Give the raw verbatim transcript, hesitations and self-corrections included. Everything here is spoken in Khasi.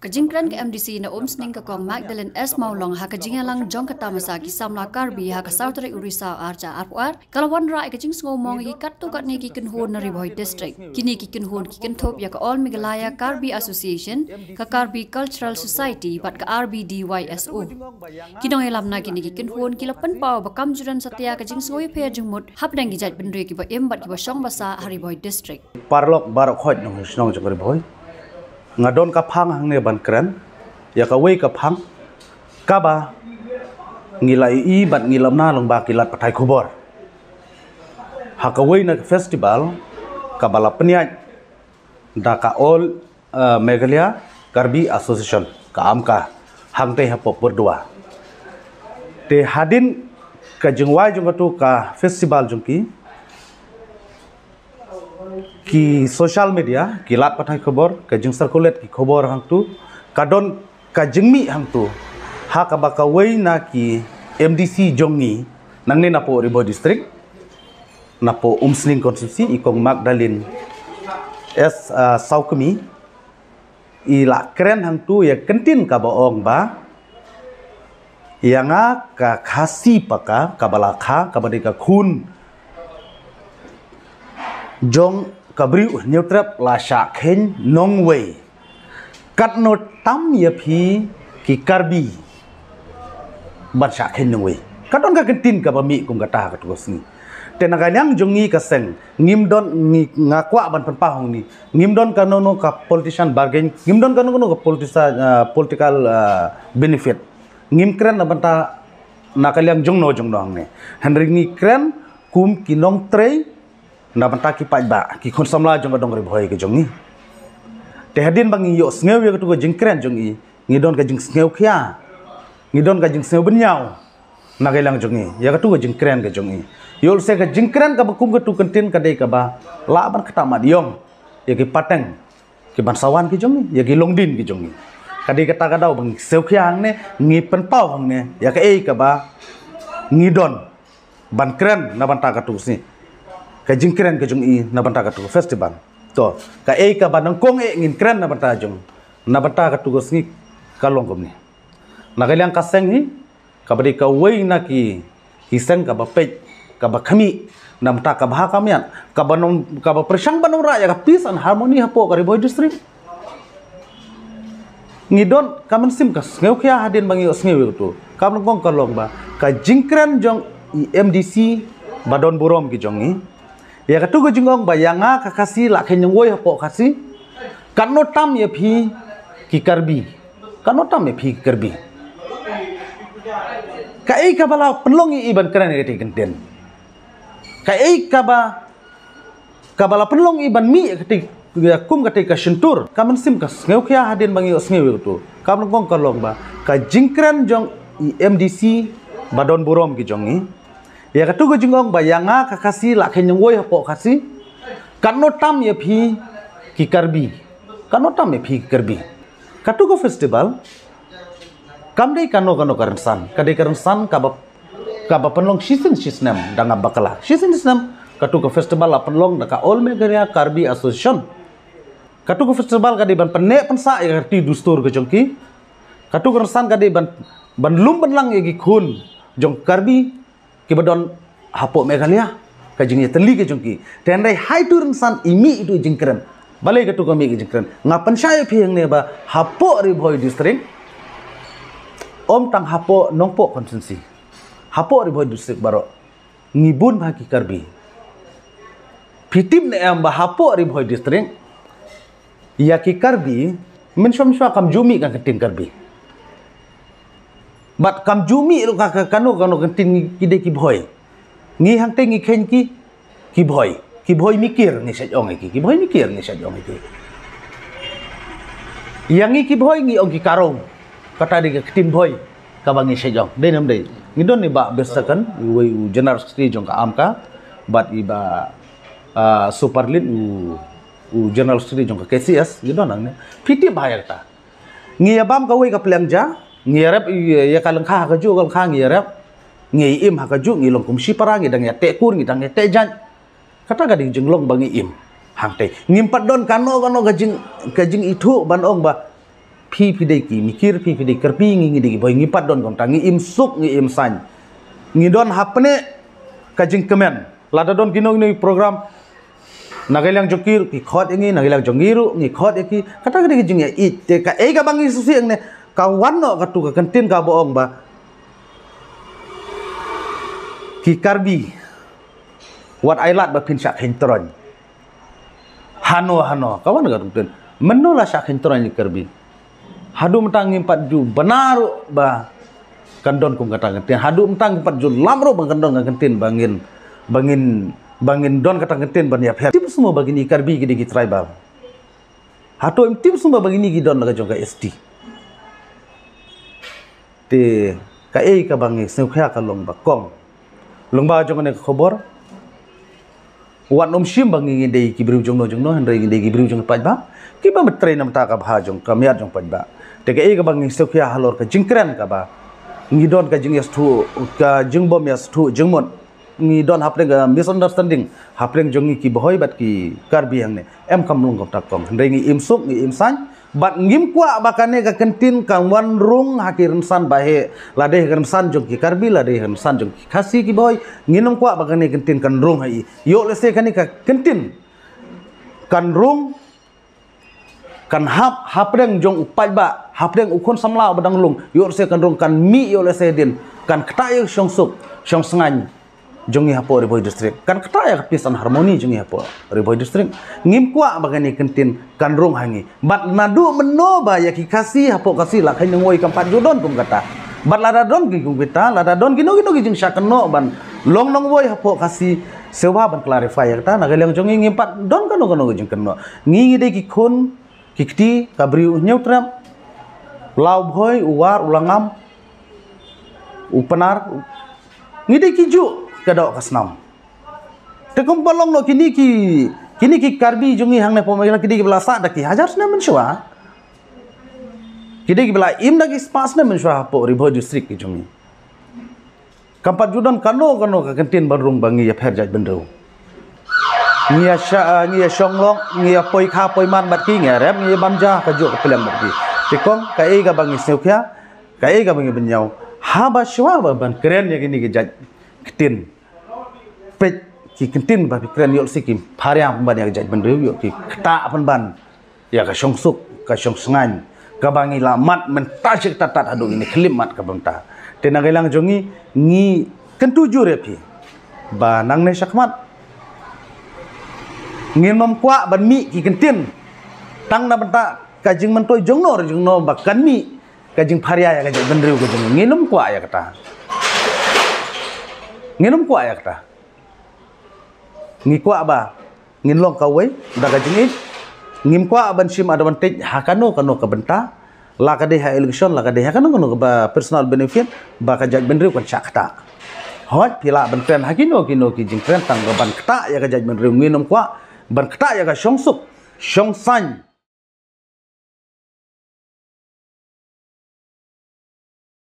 Ka jingkren ka M D C na Umsning ka Kong Magdalene S Mawlong ha ka jingïalang jong ka tamasa ki samla Karbi ha ka saw tarik u Risaw ar hajar arphew ar, ka la wanrah ïa ka jingsngewmong ïa ki katto katne ki kynhun na Ri Bhoi District. Kine ki kynhun ki kynthup ïa ka All Meghalaya Karbi Association, ka Karbi Cultural Society bad ka R B D Y S O. Ki nongïalam na kine ki kynhun ki la pynpaw ba kam ju don satia ka jingsngewïapher jingmut hapdeng ki jaitbynriew kiba im bad kiba shong basa ha Ri Bhoi District. Paralok baroh khoit nongshong shnong jong Ri Bhoi, nga don ka phang hangne ban kren ïa kawei ka phang kaba ngi la ïohi bad ngi la mna lyngba ki lad pathai khubor. Ha kawei na ka festival kaba la pynïaid da ka All, uh, Meghalaya Karbi Association, ka AMKA, hangtei hapoh Purdua. Te hadien ka jingwai jong katu ka festival jong ki, ki social media, ki lad pathai khubor, ka jingcirculate ki khubor hangtu, ka don ka jingmih hangtu ha kaba kawei na ki M D C jong ngi nangne napoh Ri Bhoi District, napoh Umsning Constituency, i Kong Magdalene S, uh, Sawkmie, i la kren hangtu ïa ka ktien kaba ong ba ïa nga ka Khasi Paka kaba la kha, kaba dei ka khun jong ka briew Hynñiewtrep la shah kheiñ nongwei. Katno tam ïa phi ki Karbi ban shah kheiñ nongwei. Ka don ka ktien kaba mih kum kata ha katu ka sngi. Te na ka liang jong ngi ka seng, ngim don, ngi, nga kwah ban pynpaw hangne, ngim don kano kano ka politician bargain, ngim don kano kano ka politician, uh, political, uh, benefit. Ngim kren na bynta na ka liang jongno jongno hangne. Hynrei ngi kren kum ki nongtrei na bynta ki paidbah, ki khun samla jong ka dong Ri Bhoi ka jong ngi. Te hadien ba ngi ïohsngew ïa katu ka jingkren jong ngi, ngi don ka jingsngewkhia, ngi don ka jingsngewbynñiaw na ka liang jong ngi ïa katu ka jingkren ka jong ngi. Ïoh lehse ka jingkren kaba kum katu ka ktien ka dei kaba lah ban ktah mat ïong ïa ki pateng ki ban sa wan ki jong ngi, ïa ki longdien ki jong ngi. Ka dei kata ka daw ba ngi sngewkhia hangne, ngi pynpaw hangne ïa kaei kaba ngi don ban kren na bynta katu ka sngi, ka jingkren ka jong i na bynta katu ka festival. To, kaei kaba nyngkong eh ngin kren na bynta jong, na bynta katu ka sngi ka long kumne. Na ka liang ka seng hi, kaba dei kawei na ki, ki seng kaba peit, kaba khmih na bynta ka bha ka miat, kaba nong, kaba pyrshang ban wanrah ïa ka peace and harmony hapoh ka Ri Bhoi District. Ngi don ka mynsiem ka sngewkhia hadien ba ngi ïohsngew ïa katu. Kaba nyngkong ka long ba ka jingkren jong i M D C ba don burom ki jong ngi ïa katu ka jingong ba ïa nga ka Khasi la kheiñ nongwei hapoh Khasi. Katno tam ïa phi ki Karbi. Katno tam ïa phi ki Karbi. Kaei kaba la pynlong ïa i ban kren ïa kata ka ktien. Kaei kaba, kaba la pynlong i ban mih ïa kata, ïa kum kata ka shyntur. Ka mynsiem ka sngewkhia hadien ba ngi ïohsngew ïa katu. Kaba nyngkong ka long ba ka jingkren jong i M D C ba don burom ki jong ngi ïa katu ka jingong ba ïa nga ka Khasi la kheiñ nongwei hapoh Khasi. Katno tam ïa phi ki Karbi. Katno tam ïa phi ki Karbi. Katu ka festival kam dei kano kano ka rynsan, ka dei ka rynsan kaba, kaba pynlong shisien shisnem da nga bakla. Shisien shisnem katu ka festival la pynlong da ka All Meghalaya Karbi Association. Katu ka festival ka dei ban pynneh pynsah ïa ka riti dustur ka jong ki. Katu ka rynsan ka dei ban, ban lum ban lang ïa ki khun jong Karbi kiba don hapoh Meghalaya, ka jingïatylli ka jong ki. Te hynrei ha itu rynsan i mih itu jingkren. Balei katu ka mih ka jingkren? Nga pynshai ïa phi hangne ba hapoh Ri Bhoi District, ym tang hapoh Nongpoh constituency, hapoh Ri Bhoi District baroh ngi bun bha ki Karbi. Phi tip ne em ba hapoh Ri Bhoi District ïa ki Karbi, mynshuwa mynshuwa kam ju mih ka ktien Karbi. Bad kam ju mih ruh ka, ka kano kano ka ktien, ki dei ki Bhoi. Ngi hangtei ngi kheiñ ki, ki Bhoi. Ki Bhoi Mikir ngi shait ong ïa ki. Ki Bhoi Mikir ngi shait ong ïa ki. Ïa ngi ki Bhoi ngi ong ki Karo. Kata dei ka ktien Bhoi kaba ngi shait ong. Dei ne ym dei? Ngi don i Bah Birsecond, iwei u General Secretary jong ka AMKA, bad i Bah, ah, Superlin, u u General Secretary jong ka K C S, ngi don hangne. Phi tip bha ïa kata. Ngi ïa bam kawei ka pliang ja, ngi ïa rep ïa ka lyngkha ha kajuh ka lyngkha ngi ïa rep. Ngi im ha kajuh, ngi long kum shipara, ngi dang ïa teh kur, ngi dang ïa teh jait. Kata ka dei jinglong ba ngi im hangtei. Ngim pat don kano kano ka jing, ka jingithuh ban ong ba Phi phi dei ki mikir, phi phi dei Karbi, ngi ngi dei ki Bhoi, ngi pat don kumta, ngi im suk, ngi im saiñ. Ngi don hapdeng ka jingkmen. Lada don kino kino program, na ka liang jong ki ruh ki khot ïa ngi, na ka liang jong ngi ruh ngi khot ïa ki. Kata ka dei ka jingïaieit. Te kaei kaba ngi sngewsih hangne, ka wan noh katu ka kyntien kaba ong ba ki Karbi, wat ai lad ba phin shah kheiñ troiñ. Hano hano ka wan ka ruh ktien, mynno la shah kheiñ troiñ ïa ki Karbi? Haduh mynta ngim pat ju bna ruh ba kan don kum kata ka kyntien. Haduh mynta ngim pat ju lap ruh ba kan don ka kyntien ba ngin, ba ngin, ba ngin don kata ka kyntien ban ïapher. Tip sngewbha ba kine ki Karbi ki dei ki tribal. Hato im tip sngewbha ba kine ki don la ka jong ka S T? Te kaei kaba ngi sngewkhia ka long ba kong, long ba jong kane ka khubor, wat nym shim ba ngi ngi dei ki briew jong no jong no, hynrei ngi dei ki briew jong paidbah, kiba trei namar ka bha jong ka miat jong paidbah. Te kaei kaba ngi sngewkhia halor ka jingkren kaba ngi don ka jingïasngewthuh, ka jingbym ïasngewthuh jingmut, ngi don hapdeng ka misunderstanding hapdeng jong ngi ki Bhoi bad ki Karbi hangne. Em, kam long kumta kong, hynrei ngi im suk, ngi im saiñ. Bad ngim kwah ba kane ka kyntien kan wan rung ha ki rynsan baheh, lada ha ki rynsan jong ki Karbi, lada ha ki rynsan jong ki Khasi, ki Bhoi. Ngim kwah ba kane ka kyntien kan rung ha i. Ïoh lehse kane ka kyntien kan rung, kan hap hapdeng jong u paidbah, hapdeng u khun samla ba dang lung. Ïoh lehse kan rung, kan mih, ïoh lehse dien, kan ktah ïa ka shongsuk shongsngaiñ jong ngi hapoh Ri Bhoi District, kan ktah ïa ka peace and harmony jong ngi hapoh Ri Bhoi District. Ngim kwah ba kane ka kyntien kan rung ha ngi. Bad naduh mynno ba ïa ki Khasi hapoh Khasi la kheiñ nongwei, kam pat ju don kum kata. Bad lada don ki kum kita, lada don kino kino ki jingshah kynnoh ban long nongwei hapoh Khasi, sngewbha ban clarify ïa kata. Na ka liang jong ngi ngim pat don kano kano ka jingkynnoh. Ngi ngi dei ki khun ki kti, ka Bri u Hynñiewtrep, la u Bhoi, u War, u Langam, u Pnar, u, ngi dei ki juh ka doh ka snam. Te kumba long noh kine ki, kine ki Karbi jong ngi hangne hapoh Meghalaya, ki dei kiba la sah da ki hajar snem mynshuwa. Ki dei kiba la im da ki spah snem mynshuwa hapoh Ri Bhoi District ki jong ngi. Kam pat ju don kano kano ka kyntien ban rung ba ngi ïapher jaitbynriew. Ngi ïa sha, ngi ïa shong lok, ngi ïa poi kha poi man bad ki, ngi ïa rep, ngi ïa bam ja kajuh ka pyrlem bad ki. Te kong, kaei kaba ngi sngewkhia, kaei kaba ngi bynñiaw, haba shuwa ba ban kren ïa kine ki jait ktien, peit ki kyntien ba phi kren, ïoh lehse ki pharia pynban ïa ka jaitbynriew, ïoh ki ktah pynban ïa ka shongsuk, ka shongsngaiñ kaba ngi la mad mynta shi katta tad haduh kine ki khyllipmat ka bynta. Te na ka liang jong ngi, ngi kyntu jur ïa phi ba nangne shakhmat ngin nym kwah ban mih ki kyntien tang na bynta ka jingmyntoi jong no re jong no, ba kan mih ka jingpharia ïa ka jaitbynriew ka jong ngi. Ngin nym kwah ïa kata. Ngin nym kwah ïa kata. Ngi kwah ba ngin long kawei da ka jingïeit. Ngim kwah ban shim advantage ha kano kano ka bynta, la ka dei ha election, la ka dei ha kano kano kaba personal benefit, ba ka jaitbynriew kan shah ktah. Hooid, phi lah ban kren ha kino kino ki jingkren tang ba ban ktah ïa ka jaitbynriew, ngin nym kwah ban ktah ïa ka shongsuk shongsaiñ